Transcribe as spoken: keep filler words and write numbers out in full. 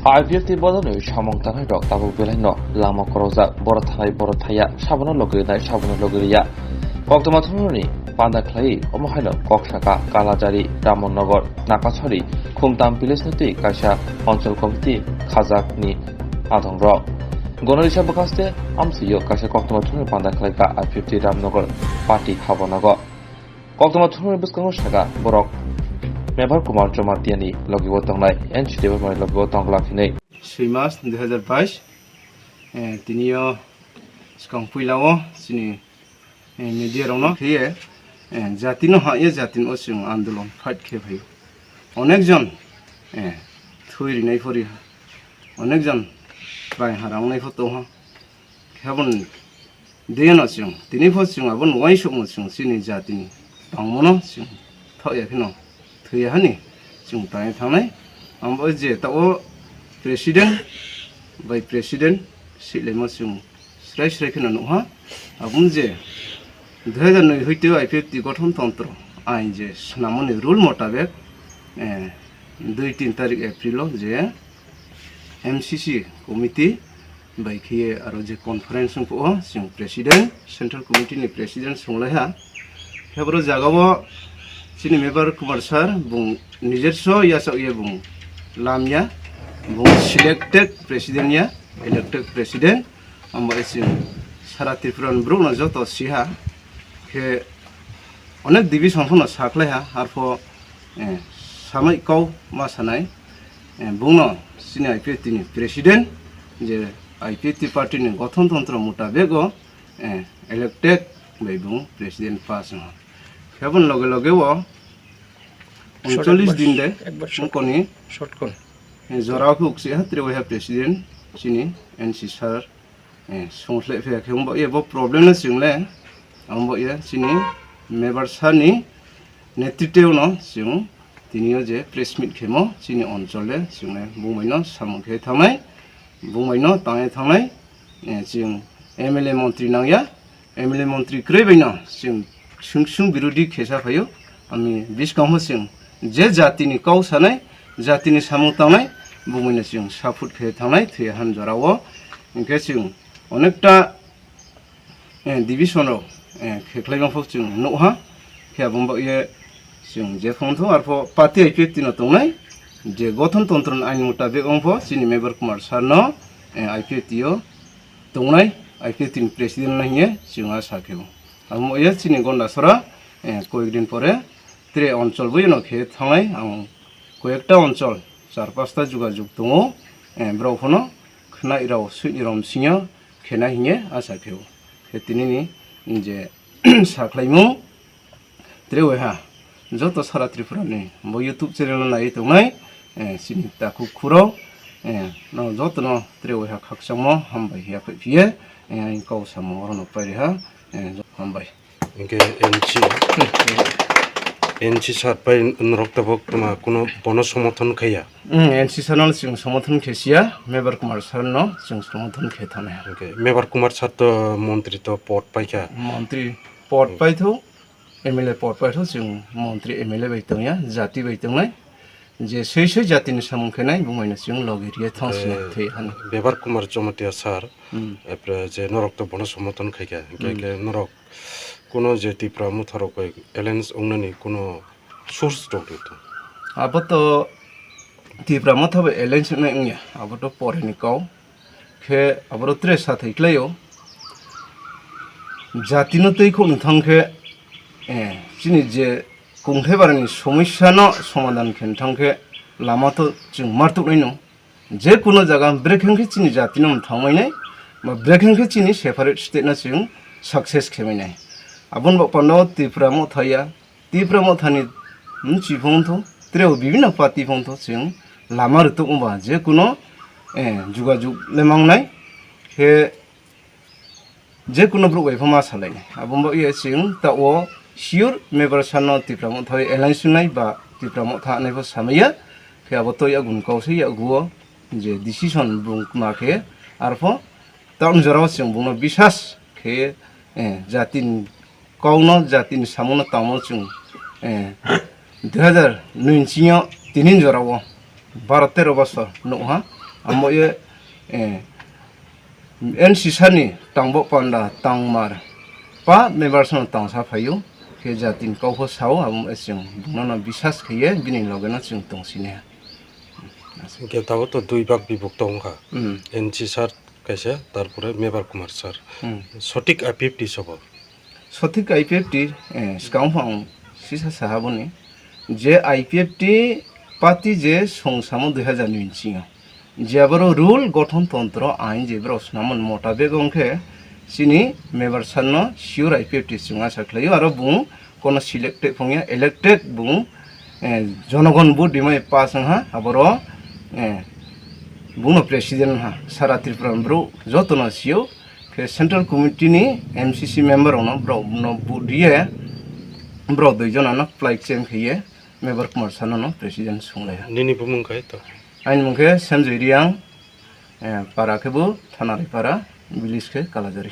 I P F T ni bodolni samung tangnai rok tabuk belai no lama korojak, borok thalai borok thaya, sabono logi rinai, sabono logi riya. Koktwma thumnani panda khlai omo haino kok saka Kalajari, Ramonogor, Nakasari, Khumtam village ni twi kaisa Anchal Committee khajakni adong rok. Gonori sa bwkhaste amsio kaisa koktwma thumnani panda khlai ka I P F T Ramnogor party habonago. Koktwma thumnani bwskango saka borok Mebar Kumar Jamatia ni logi o tongnai N C Debbarma ni logi o tong glak hinwi. Swi mas dui hazar bais, eh, tini o swkang puila o chini, eh, media rok no khe, eh, jati no ha ye jati no chwng andolon fight khe phai o. Onek jon, eh, thwi rinai pho ri ha, onek jon prai ha rang nai pho tong ha. Khe aboni dei no chwng tini pho chwng aboni uaisukmung chwng chini jatini tongmano chwng thok ya kheno thwi ya hani chwng tangwi thangnai. Abo je tabuk president bai president silaimo chwng srai srai kheno nukha. Aboni je dui hazar noi hoite I P F T gothon tontro ain je swnamoni rule motabek, eh, dui tin tarik April o je M C C committee bai khe aro je conference wng phuo chwng president, central committee ni president songlaiha. Khe boro jagao chini Mebar Kumar sir bung nijerso yachak ye bung lamya, bung selected president ya, elected president. Amo chwng sara Tripura ni borok no joto siha khe onek division phano saklaiha, arpho, eh, samai kau ma sanai, eh, bungno chini I P F T ni president, je I P F T party ni gothon tontro mutabego, eh, elected bai bung president pass wngha. Khe aboni loge loge o uncholish din de ekbar short, mukoni short call, eh, jora khe uksi ha tre waiha president chini N C sir. Eh, songkhlai phaikhe wngbo ye bo problem no chwngle, wngbo ye chini Mebar sir ni netritwno chwng tini o je press meet khemo chini onchol le chwngle bungbai no samung khe thangnai, bungbai no tangwi thangnai, eh, chwng M L A montri nangya, M L A montri kwrwi bai no chwng swng swng birodhi khesa phaio, ami bwskango chwng je jatini kau sanai, jatini samung tangnai, bungbai no chwng support khe thangnai thwi han jora o, hinkhe chwng onekta, eh, division rok, eh, kheklai bangphok chwng nukha. Khe aboni bagwi chwng je phone thung arpho party I P F T no tongnai, je gothon tontron ain mutabek wngpho chini Mebar Kumar sir no, eh, I P F T o tongnai, I P F T ni president no hiye chwng asa khe o. Amo ye chini Gondasora, eh, koyek din pore tre onchol boyano khe thangnai, ang koyekta onchol char pasta jugajug tongo, eh, borok phano khwnai rao sui ni rom singyo khena hinye asa khe o. Khe tinini je sakhlaimung tre waiha joto sara Tripura ni bo YouTube channel no nai tongnai, eh, chini takhuk khuro, eh, no joto no tre waiha khakchangmo hambai ya phai phiye, eh, ang kau samung oro no pai ha, eh, hambai. Hinkhe N C, N C sir pai norok tabuk tuma kuno bono somothon khaiya? Hmm, N C sir no chwng somothon khe siya, Mebar Kumar sir no chwng somothon khe thane. Hinkhe Mebar Kumar sir to montri to pod paikha. Montri pod paithu, M L A pod paithu, chwng montri M L A bai tongya, jati bai tongnai. Je sui sui jatini samung khenai bumai no chwng logi riya thang sini Eh, thwi hano. Mebar Kumar Jamatia sir, Hmm. Epre je norok to bono somothon khaikha, hinkhe Hmm. khe norok kuno je Tipra Motha rok bai alliance wngnani kuno source tong tong tong. Abo to Tipra Motha bai alliance wngnai wngya, abo to pore ni kau. Khe aboro tre sathai khlaio. Jatino tei khokni thang khe, eh, chini je kungthai barani somosya no somadhan khe thang khe lama to chwng martuk nai no. Je kuno jaga brekhe khe chini jatino thangmai nai, ba brekhe khe chini separate state no chwng success khe mai nai. Aboni bo pando Tipra Motha ya, Tipra Mothani, hmm, chi phung tho, treo bibhinno party phung tho, chwng lama rwtuk wngba je kuno, eh, jugajug le mangnai, khe je kuno borok bai pho ma salai nai. Abo wngba ye chwng ta o sure Mebar sir no Tipra Motha bai alliance wngnai ba Tipra Motha nai pho samaya, khe abo to yagun kau se yaguo je decision bung ma khe arpho ta o jora o chwng bungno bisas khe, eh, jatini kau no jatini samung no tamo chwng, eh, dui hazar nui ni sing yo tini jora o baro tero bosor nukha. Amo ye, eh, N C sir ni tangbo panda tangmar pa member sano tangsa phaio, khe jatini kok pho sao, amo chwng bungno no bisas khaiye bini loge no chwng tong sini. Hwnkhe tabuk to dui bak bibuk tong kha. Hmm. N C sir kaisa, tarpore Mebar Kumar sir. Hmm. Sotik I P F T sobo. Sotik I P F T, eh, swkang phang sisa saha boni. Je I P F T party je song samo dui hazar ni bisingo. Je aboro rule, gothon tontro, ain je borok swnamon motabek wngkhe chini Mebar sir no sure I P F T chwng asa khlaio, aro bung kono selected phongya, elected bung, eh, jonogon vote dimai pass wngha, aboro, eh, bungno president wngha. Sara Tripura ni borok jotono sio, khe central committee ni M C C member rokno borokno vote riye, borok dui jonano flag change khaiye Mebar Kumar Sano no president swnglaiha. Nini bumung khai to? Aini mung khe Sanjoy Riang, eh, para khe bo Thanari para, village khe Kalajari.